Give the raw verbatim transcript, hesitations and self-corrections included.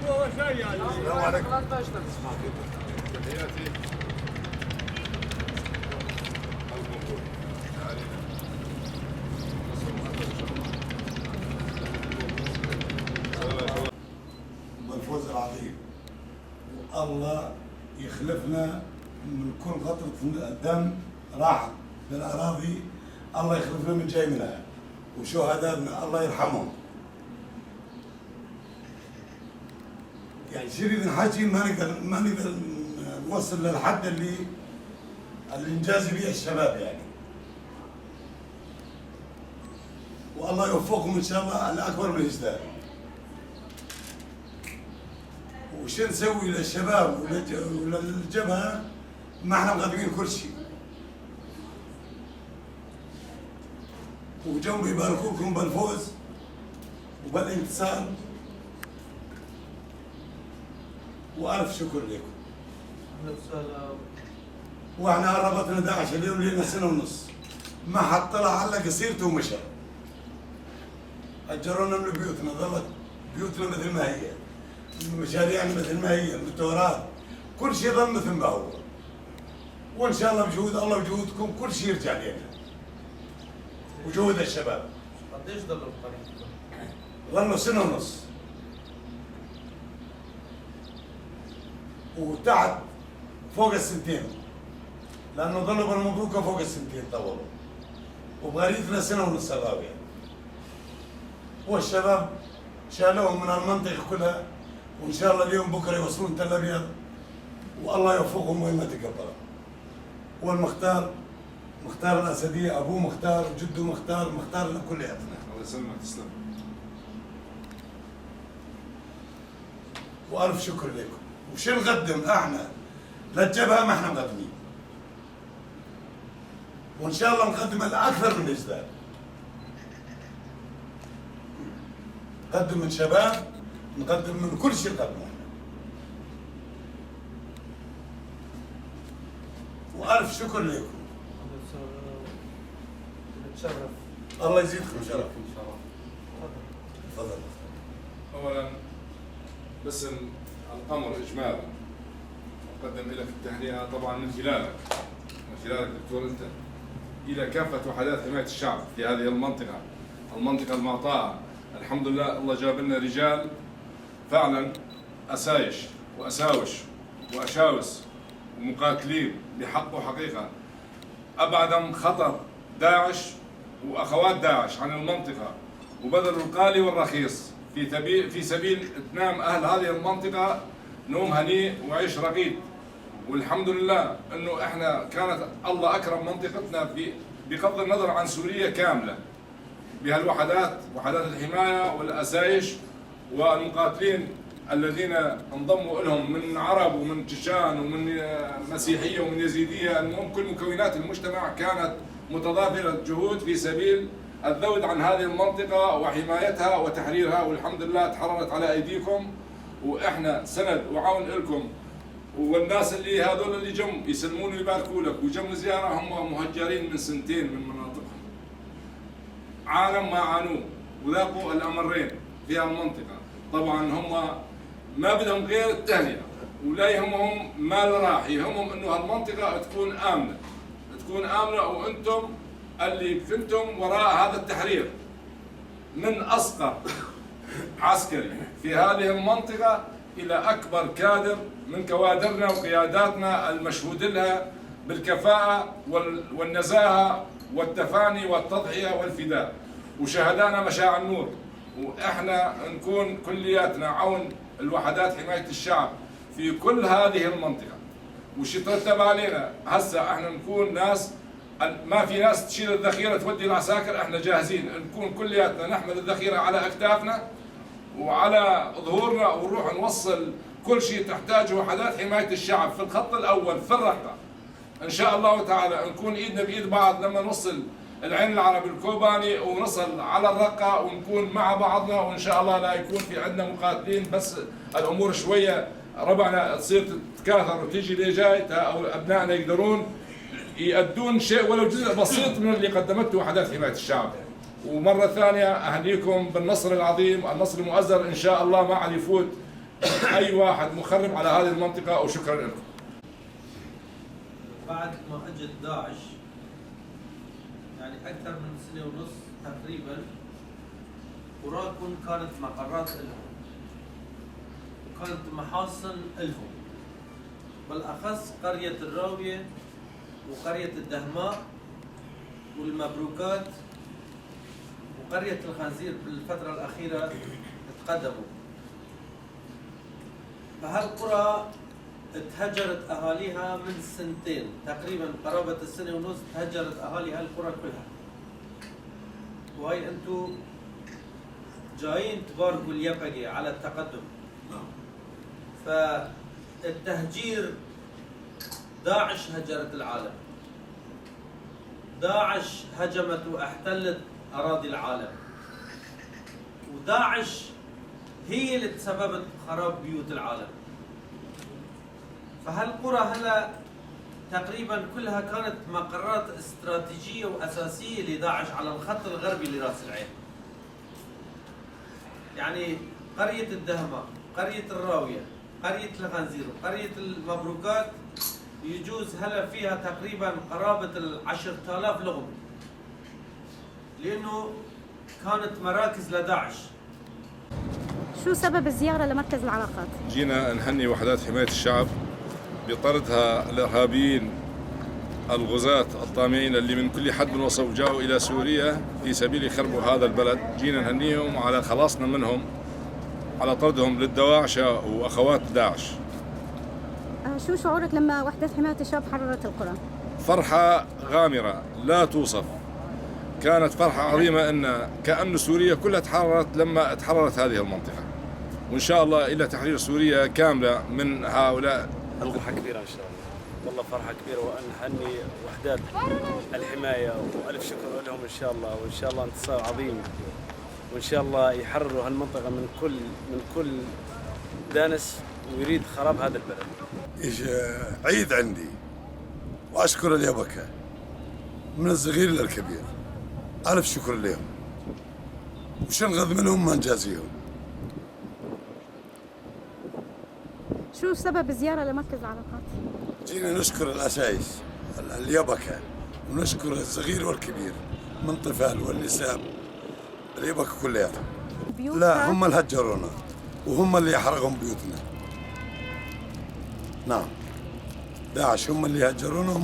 السلام عليكم. بالفوز العظيم. والله يخلفنا من كل قطرة دم راحت بالأراضي، الله يخلفنا من جاي منها، وشهدائنا الله يرحمهم. يعني، شي نريد نحكي، ما نقدر، ما نقدر نوصل للحد اللي، اللي نجازي بيه الشباب، يعني. والله يوفقهم إن شاء الله على أكبر من إجداد. وش نسوي للشباب وللج-، وللجبهة؟ ما احنا مقدمين كل شيء. وجنبي يباركوكم بالفوز وبالانتصار، وألف شكر لكم. أهلا وسهلا. واحنا هربتنا داعش اليوم لنا سنة ونص، ما حد طلع على قصيرته ومشى. أجرونا من بيوتنا، ظلت بيوتنا مثل ما هي، مشاريعنا مثل ما هي، المتورات، كل شيء ظل مثل ما هو. وإن شاء الله بجهود الله وجهودكم كل شيء يرجع لنا، وجهود الشباب. قديش ظلوا بطريقكم؟ ظلوا سنة ونص. وتعب فوق السنتين، لأنه ظلوا بالمبروكة فوق السنتين طولوا، وبغريتنا سنة ونص الراوية. والشباب شالوهم من المنطقة كلها، وإن شاء الله اليوم بكرة يوصلون تل أبيض، والله يوفقهم وين ما تقبلوا. والمختار، مختار الأسدية، أبوه مختار، جده مختار، مختار لكلياتنا. الله يسلمك، تسلم. وألف شكر لكم. وش نقدم احنا للجبهة؟ ما احنا مقدمين، وإن شاء الله نقدم الأكثر من إجداد. نقدم من شباب، نقدم من كل شيء نقدمه احنا. وألف شكر لكم. نتشرف. الله يزيدكم شرف. تفضل. أولا، باسم القمر إجمالا، أقدم لك التهنئة طبعا من خلالك، من خلالك دكتور أنت، إلى كافة وحدات حماية الشعب في هذه المنطقة، المنطقة المعطاءة. الحمد لله، الله جاب لنا رجال فعلا أسايش وأساوش وأشاوس ومقاتلين بحق وحقيقة، أبعدوا خطر داعش وأخوات داعش عن المنطقة، وبذلوا الغالي والرخيص في تبي-، في سبيل إتمام أهل هذه المنطقة نوم هنيء وعيش رغيد. والحمد لله إنه إحنا كانت الله أكرم منطقتنا ب-، بغض النظر عن سوريا كاملة، بهالوحدات، وحدات الحماية والأسايش والمقاتلين الذين انضموا لهم من عرب ومن تشان ومن مسيحية ومن يزيدية. المهم، كل مكونات المجتمع كانت متضافرة الجهود في سبيل الذود عن هذه المنطقة وحمايتها وتحريرها، والحمد لله تحررت على أيديكم، وإحنا سند وعون لكم. والناس اللي هذول اللي جم يسلمون ويباركوا لك، وجم زيارة، هم مهجرين من سنتين من مناطقهم. عانوا ما عانوه، وذاقوا الأمرين في هالمنطقة. طبعًا هم ما بدهم غير التهنئة، ولا يهمهم ما راح، يهمهم إنه هالمنطقة تكون آمنة، تكون آمنة، وأنتم اللي كنتم وراء هذا التحرير. من أصغر عسكري في هذه المنطقة إلى أكبر كادر من كوادرنا وقياداتنا المشهود لها بالكفاءة وال-، والنزاهة والتفاني والتضحية والفداء، وشهدانا مشاع النور. وإحنا نكون كلياتنا عون الوحدات حماية الشعب في كل هذه المنطقة. وش يترتب علينا؟ هسه إحنا نكون ناس، ما في ناس تشيل الذخيرة تودي العساكر، إحنا جاهزين نكون كلياتنا نحمل الذخيرة على أكتافنا وعلى ظهورنا، ونروح نوصل كل شيء تحتاجه وحدات حماية الشعب في الخط الأول في الرقة. إن شاء الله تعالى نكون إيدنا بإيد بعض لما نوصل العين العربي الكوباني، ونصل على الرقة، ونكون مع بعضنا، وإن شاء الله لا يكون في عندنا مقاتلين، بس الأمور شوية ربعنا تصير تتكاثر وتيجي لجاي، تا أو أبنائنا يقدرون يأدون شيء ولو جزء بسيط من اللي قدمته وحدات حماية الشعب. ومرة ثانية أهنيكم بالنصر العظيم، النصر المؤزر إن شاء الله ما عاد يفوت أي واحد مخرب على هذه المنطقة، وشكرًا لكم. بعد ما اجت داعش، يعني، اكثر من سنة ونص تقريبًا، قراكم كانت مقرات الهم، وكانت محاصن الهم، بالاخص قرية الراوية وقرية الدهماء والمبروكات وقرية الخنزير بالفترة الأخيرة تقدموا. فهالقرى تهجرت أهاليها من سنتين تقريبًا، قرابة السنة ونص تهجرت أهالي هالقرى كلها. وهاي انتو جايين تباركوا اليبقة على التقدم. فالتهجير، داعش هجرت العالم، داعش هجمت واحتلت أراضي العالم، وداعش هي اللي تسببت بخراب بيوت العالم. فهالقرى هلا تقريبًا كلها كانت مقرات استراتيجية وأساسية لداعش على الخط الغربي لراس العين. يعني، قرية الدهمة، قرية الراوية، قرية الخنزير وقرية المبروكات، يجوز هلا فيها تقريبًا قرابة ال عشرة آلاف لغم، لأنه كانت مراكز لداعش. شو سبب الزيارة لمركز العلاقات؟ جينا نهني وحدات حماية الشعب بطردها الإرهابيين الغزاة الطامعين اللي من كل حد من وصف جاءوا إلى سوريا في سبيل يخربوا هذا البلد. جينا نهنيهم على خلاصنا منهم، على طردهم للدواعشة وأخوات داعش. آه، شو شعورك لما وحدات حماية الشعب حررت القرى؟ فرحة غامرة لا توصف. كانت فرحة عظيمة، إن كأن سوريا كلها تحررت لما تحررت هذه المنطقة. وإن شاء الله إلى تحرير سوريا كاملة من هؤلاء. فرحة كبيرة إن شاء الله. والله فرحة كبيرة، وأن نهني وحدات الحماية، وألف شكر لهم إن شاء الله، وإن شاء الله انتصار عظيم، وإن شاء الله يحرروا هالمنطقة من كل، من كل دانس ويريد خراب هذا البلد. إيش، عيد عندي، وأشكر اليبكة من الصغير للكبير، ألف شكر لهم، وشنغذ منهم ما نجازيهم. شو سبب الزيارة لمركز العلاقات؟ جينا نشكر الأسايس، ال-، اليبكة، ونشكر الصغير والكبير، من طفال والنساء، اليبكة كلياتهم. بيوتها؟ لا، هم اللي هجرونا، وهم اللي حرقوا بيوتنا. نعم، داعش هم اللي هجرونا، هم